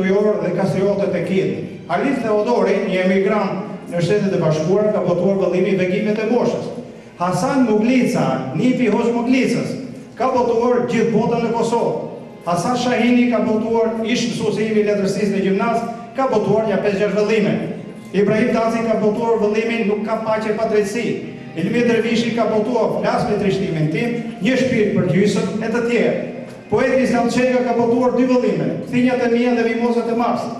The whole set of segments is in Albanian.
Ujor dhe Kastriotët e Kinës. Halil Theodori, një emigrant në Shtetet e Bashkuara, ka botuar vëllimin Vegimet e moshës. Hasan Moglica, nipi i Hoxhë Moglicës, ka botuar Gjithë bota në Kosovë. Hasan Shahini ka botuar, ish-mësuesi im i letërsisë në gjimnaz, ka botuar nja pesë-gjashtë vëllime. Ibrahim Daci ka botuar vëllimin Nuk ka paqe pa drejtësi. Ilmi Dervishi ka botuar Flas me trishtimin tim, Një shpirt përgjysëm, e të tjerë. Poeti Islam Çeka ka botuar dy vëllime, Thinjat e mia dhe Mimozat e Marsit.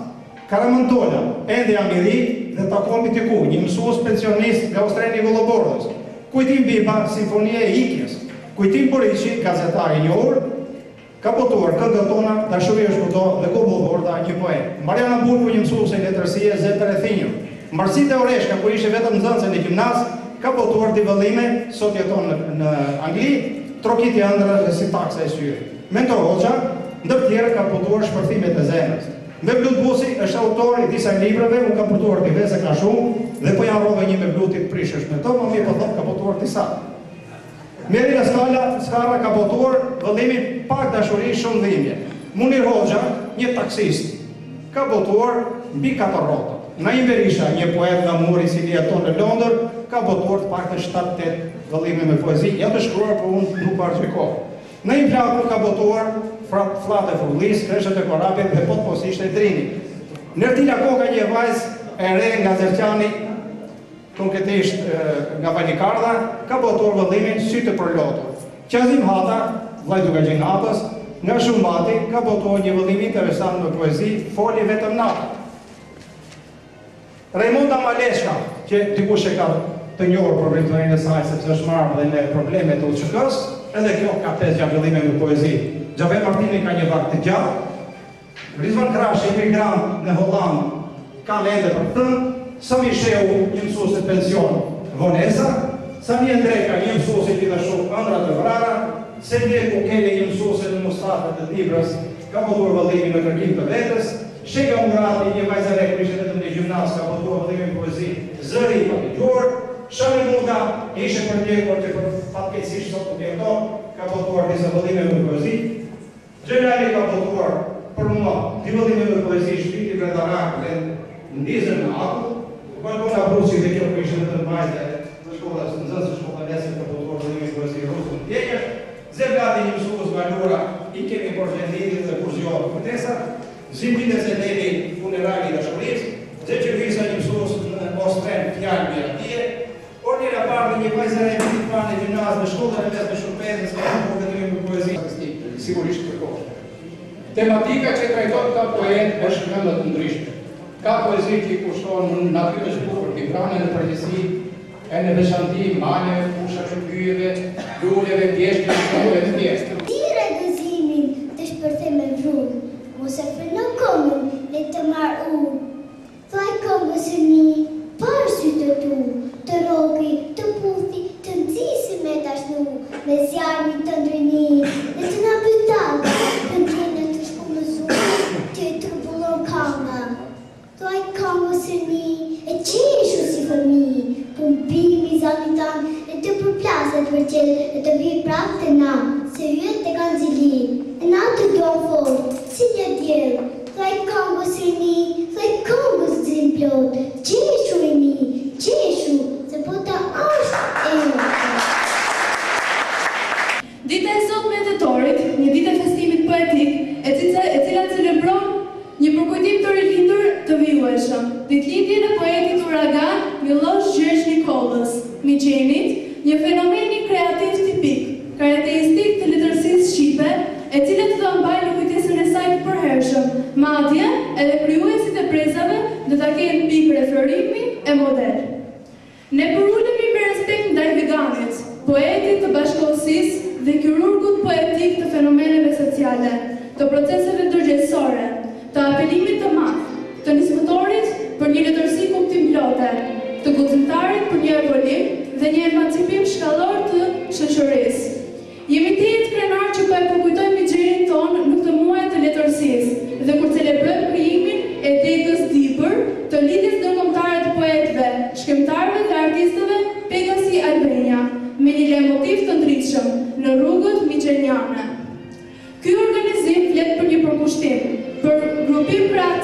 Karaman Tola, Ende jam i ri dhe Takohemi diku, një mësues pensionist nga Ostreni i Gollobordës. Kujtim Biba, Simfonia e ikjes. Kujtim Boriçi, gazetar i njohur, ka botuar Këngët tona, Dashuria është kudo dhe Gomollborda, një poemë. Marjana Bulku, një mësuese letërsie, Zemër e thinjur. Marsida Oreshka, kur ishte vetëm nxënëse në gjimnaz, ka botuar dy vëllime, sot jeton në në Angli, Trokitje ëndrrash dhe Sintaksa e syrit. Mentor Hoxha, ndër tjera ka botuar Shpërthimet e zemrës. Mevlut Busi është autor i disa librave, unë kam botuar diverse ka shumë dhe po ja harrove një Mevluti të prishesh me to, më mirë po them ka botuar disa. Merina Skala, Skarra ka botuar vëllimin Pak dashuri, shumë dhimbje. Munir Hoxha, një taksist, ka botuar Mbi katër rrota. Naim Berisha, një poet nga Muri i cili jeton në Londër, ka botuar të paktën shtatë-tetë vëllime me poezi, janë të shkruara por unë nuk po harxhoj kohë. Naim Plaku ka botuar Fllad e Furrlisë, Kreshtet e Korabit dhe Po të mos ishte Drini. Nertila Koka, një vajzë e re nga Zerqani, konkretisht nga Valikardha, ka botuar vëllimin Sy të përlotur. Qazim Hata, vëllai i Dukagjin Hatës, nga Shumbati, ka botuar një vëllim interesant me poezi, Foli vetëm nata. Rajmonda Maleska, që dikush e ka të njohur për veprimtarinë e saj sepse është marrë dhe me probleme të UÇK-së, edhe kjo ka pesë-gjashtë vëllime me poezi. Xhafer Martini ka një varg të gjatë, Rizvan Krashi, emigrant në Hollandë, kam ende për të thënë, Sami Shehu, një mësues në pension, Vonesa, Sami Ndreka, një mësuese gjithashtu, Ëndrra të vrara, Selvije Kukeli, një mësuese në Mustafë të Dibrës, ka botuar vëllimin Në kërkim të vetes, Shega Murati, një vajzë e re kur ishte vetëm në gjimnaz, ka botuar vëllimin me poezi Zëri i padëgjuar, Shami Muka, ish e përndjekur që për fatkeqësisht sot nuk jeton, ka botuar disa vëllime me poezi. Xhelali ka botuar për mua dy vëllime me poezi Shpirti brendarak dhe Ndizen me akull, Valbona Bruci dhe kjo kur ishte vetëm vajzë në shkolla nxënëse në shkolla mesme ka botuar vëllimin me poezi Rruzull ndjenjash, Zef Lati një mësues nga Lura I kemi borxh vendlindjes dhe Kur zgjohet kujtesa, Zimbile Zeneli Funerali i dashurisë, Zeqir Hysa një mësues në Ostren Fjalë miradije, Ornela Bardhi, një vajzë e re e vitit të parë në gjimnaz në shkollën e mesme Shurpezës ka botuar vëllimin me poezi. Sigurisht përkohshme. Tematika që trajton këta poetë është nga më të ndryshme. Ka poezi që i kushtohen natyrës së bukur dibrane në përgjithësi, e në veçanti maleve, fushave, pyjeve, luleve, bjeshkëve, shkëmbeve e të tjerë. Thirre gëzimin të shpërthejë me vrull, mos e freno këngën le të marrë udhë. Thuaj këngës rini, parë sytë e tu, të rroki, të puthi, të nxisi me dashnu, me zjarmin tënd rini, le të na bëjë dallga, për ndjenja të shkumëzuar, të turbullon kanga. Thuaj këngës rini, e qeshu si fëmijë, pumpimi i zanit tand, le të përplaset për qiell, le të vijë prapë te na, se yjet të kanë zili, e na të duam fort, si një diell. Thuaj këngës rini, thuaj këngës gëzimplot, qeshu rini, qeshu, se bota është e jotja. Dita e sotme e tetorit, një ditë e festimit poetik, e cila e cila celebron një përkujtim të rilindur të vijueshëm, ditëlindjen e poetit uragan Millosh Gjergj Nikollës, Migjenit, një fenomeni kreativ tipik, karakteristik të letërsisë shqipe, e cila do ta mbajë në kujtesën e saj të përhershëm, madje edhe krijuesit e brezave do ta kenë pikë referimi e model. Ne përulemi me respekt ndaj Viganit, poetit të bashkëkohësisë dhe kirurgut poetik të fenomeneve sociale, të proceseve ndërgjegjësore, të apelimit të madh, të nismëtorit për një letërsi kuptimplote, të guximtarit për një evolim dhe një emancipim shkallor të shoqërisë. Jemi tejet krenarë që po e përkujtojmë Migjenin tonë në këtë muaj të letërsisë dhe kur celebrojmë krijimin e degës Dibër të Lidhjes Ndërkombëtare të Poetëve, Shkrimtarëve dhe Artistëve Pegasi Albania, me një lajtmotiv të ndritshëm në rrugët migjeniane. Ky organizim flet për një përkushtim, për grupim kreativ.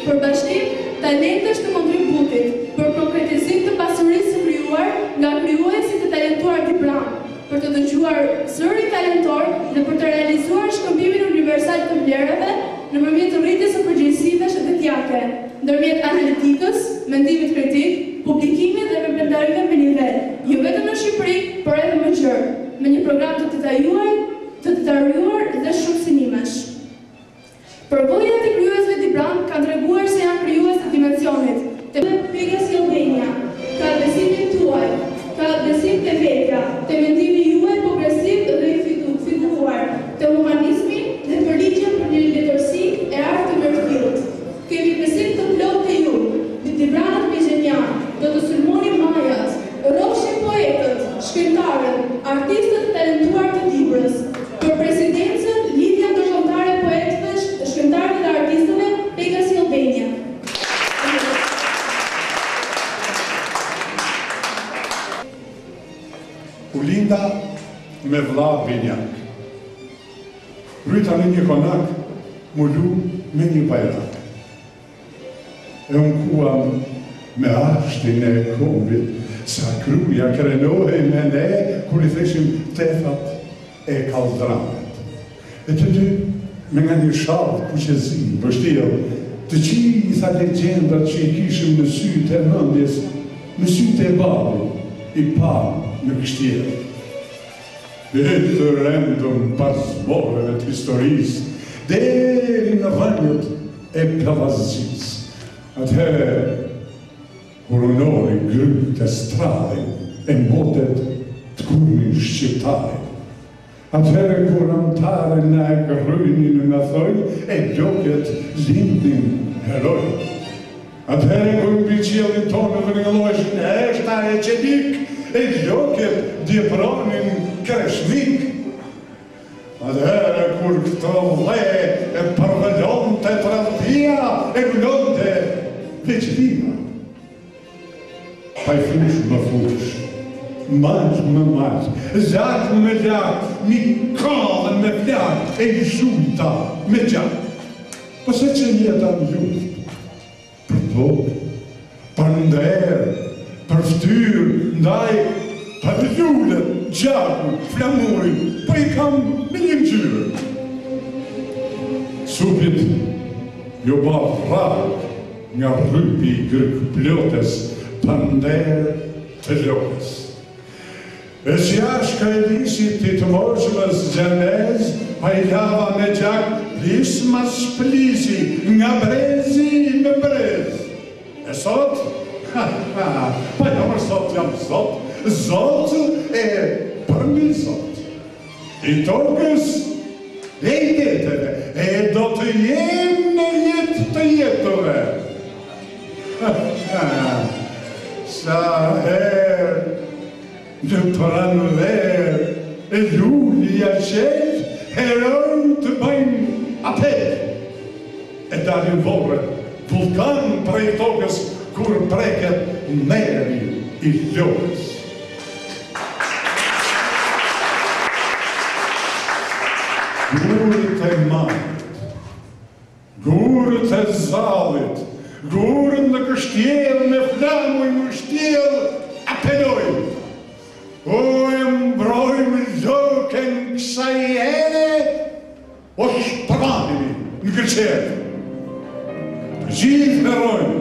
për bashkim talentesh të kontributit, për konkretizim të pasurisë së krijuar nga krijuesit e talentuar dibranë, për të dëgjuar zërin talentor dhe për të realizuar shkëmbimin universal të vlerave nëpërmjet rritjes së përgjegjësive vetjake, ndërmjet analitikës, mendimit kritik, publikimit dhe veprimtarive me nivel, jo vetëm në Shqipëri, por edhe më gjerë, me një program të detajuar, të detajuar dhe shumë synimesh. Përvojat e krijuesve dibranë kanë treguar se janë krijues të dimensionit të Pegasi Albania ka besimin tuaj, ka besim te vetja, te mendimi juaj progresiv dhe i figuruar, te humanizmi dhe përligjja për një letërsi e art të mirëfilltë. Kemi besim të plotë te ju, dibranët migjenianë, do të sulmoni majat, rrofshin poetët, shkrimtarët, artistët e talentuar të Dibrës. Për presidencën, Lidhja Ndërkombëtare e Poetëve, Shkrimtarëve dhe Artistëve, Pegasi Albania. U linda me vlla binjak. Rryta në një konak, m'u lu me një bajrak. E u nkuam me ashtin e kombit, sa Kruja krenohej me ne kur i theshim tefat e kalldramit. E të dy me nga një shall kuqezi mbështjellë, të gjitha legjendat që i kishim në sytë e mendjes, me sytë e ballit i pamë në kështjellë. E të rendëm pas zboreve të historisë, deri në rrënjët e Pellazgjisë. Atëherë, kur unori grykte strallin e motet tkurrnin shqiptarin. Atëherë kur amtaren na e gërrynin me thonj e loket lindnin heroj. Atëherë kur mbi qiellin tonë vringëlloheshin heshta e çelik e loket djepronin kreshnik. Atëherë kur këtë dhe e përvëlonte tradhtia e lulonte vegjëlia. Pa i fushë më fushë, mal më mal, lak më lak, m'i kallën me flakë e i zhujta me gjak. Po se qe jeta në luftë, për tokë, për nder, për ftyrë, ndaj, pa lulet, gjakun, flamurin, po i kam me një ngjyrë. Supit iu ba vrragë nga rrypi i grykëplotes për nder të Lokës. E si ashka e lisit të të moçmës gjenez, pa i lava me gjak plis mas plisi, nga brezi në brez. E sot, ha, ha, pa jo më sot jam zot, zot e përmbi zot. I tokës e i deteve, e do të jem në jetë të jetëve. Ha, ha, sa herë në pranverë e lulja çel, heronjtë bëjnë apel. E dalin vorret, vullkan prej tokës, kur preket nderi i Lokës. Gurët e malit, gurët e zallit, gurët në kështjellë me flamuj mbështjellë apelojnë. O e mbrojmë Lokën kësaj here, O shpërbanimi në gëlqerë. Të gjithë heronjtë,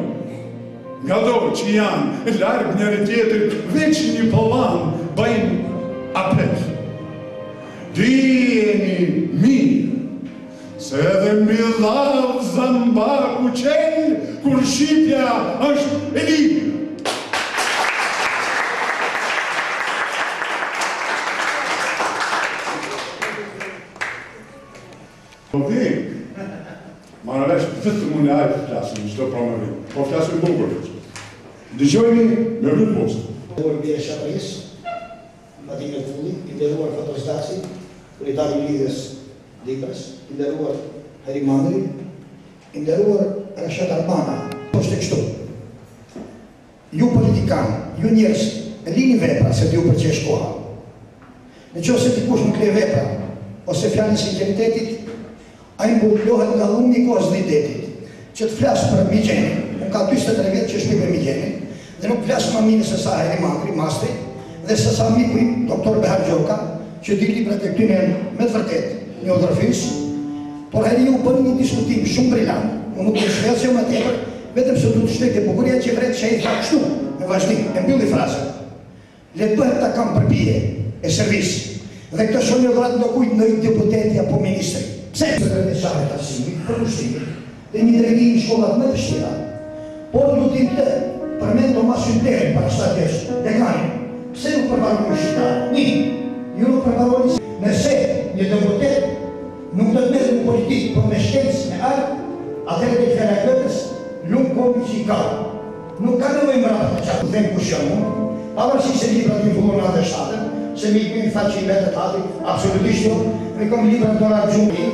ngado që janë larg njëri tjetrit, veç një pëllan bëjnë apel. Dijeni mirë se edhe mbi llavë zambaku çel kur shqipja është e lirë. Po vi, marrë vesh vetëm unë e ai të flasim në çdo promovim. Po flasim bukur. Dëgjojeni me vëmendje. I nderuar Bir Shatëris, Vladimir Kulli, i nderuar Fatos Daci, kryetar i Lidhjes Dibrës, i nderuar Hajri Mandri, i nderuar Reshat Arbana. Thoshte kështu, Ju politikanë, ju njerëz, lini vepra se do ju përqesh koha. Në qoftë se dikush nuk le vepra, ose fjalën e sinqeritetit, ai mbulohet nga llumi i kohës dhe i detit. që të flas për Migjenin, unë ka 43 vjet që shkruaj për Migjenin, dhe nuk flas më mirë se sa Hajri Mandri, Mastri, dhe se sa miku im, doktor Behar Gjoka, që dy librat e këtyre janë me të vërtetë një udhërrëfyes, por Hajriu bëri një diskutim shumë brilant, unë nuk do të shpjegoj asgjë më tepër, vetëm se do të shtoj te bukuria që vret që ai tha kështu, në vazhdim, e mbylli frazën. Le të bëhet ta kam për bije e Serbisë dhe këtë s'o një dhuratë ndokujt ndonjë deputeti apo ministri. Pse? Vjeçare të arsimit, përkushtimit dhe një drejtimi në shkollat më të vështira. Por du ti të përmend Tomas Hübnerin para 7 vjetësh, dekanin. Pse nuk përparoni ju shqiptarët? Një, ju nuk përparoni se nëse një deputet nuk do të merret me politikë, por me shkencë, me art, atëherë del fjala e Gëtes, lum kombi që i ka. Nuk ka nevojë mbrapa të qatë. Them kush jam unë, pavarësisht se librat i filluan në 97-ën, se miku im tha që i mbetet ati, absolutisht jo, unë i kam librat në orar gjumi,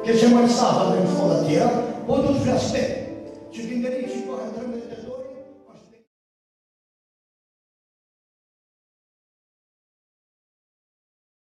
ke Qemal Stafa dhe në shkolla të tjera, po du të flas këtë, që ky nderim që bëhet 13 tetorin.